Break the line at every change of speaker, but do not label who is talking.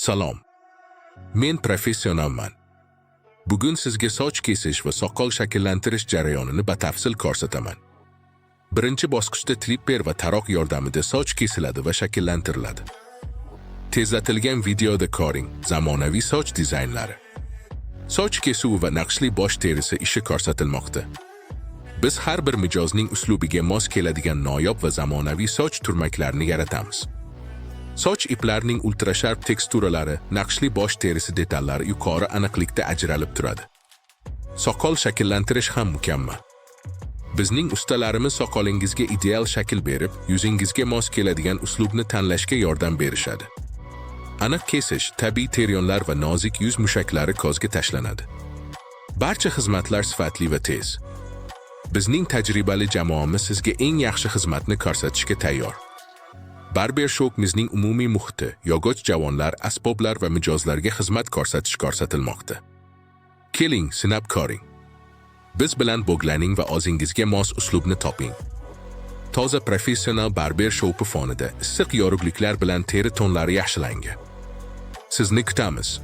Salom. Men professionalman. Bugun sizga soch kesish va soqol shakllantirish jarayonini batafsil ko'rsataman. Birinchi bosqichda trimmer va taroq yordamida soch kesiladi va shakllantiriladi. Tezlatilgan videoda ko'ring zamonaviy soch dizaynlari. Soch kesuvi va naqshli bosh terisi ishi ko'rsatilmoqda. Biz har bir mijozning uslubiga mos keladigan noyob va zamonaviy soch turmaklarini yaratamiz. Soch iplarining ultrasharp teksturalari, naqshli bosh terisi detallari yuqori aniqlikda ajralib turadi. Soqol shakllantirish ham mukammal. Bizning ustalarimiz soqolingizga ideal shakl berib, yuzingizga mos keladigan uslubni tanlashga yordam berishadi. Aniq kesish, tabiiy teriyonlar va nozik yuz mushaklari ko'zga tashlanadi. Barcha xizmatlar sifatli va tez. Bizning tajribali jamoamiz sizga eng yaxshi xizmatni ko'rsatishga tayyor. Barbershopimizning umumiy muhiti, yog'och javonlar, asboblar va mijozlarga xizmat ko'rsatish ko'rsatilmoqda. Keling, sinab ko'ring. Biz bilan bog'laning va o'zingizga mos uslubni toping. Toza professional barbershopi fonida issiq yorug'liklar bilan teri tonlari yaxshilangan. Sizni kutamiz.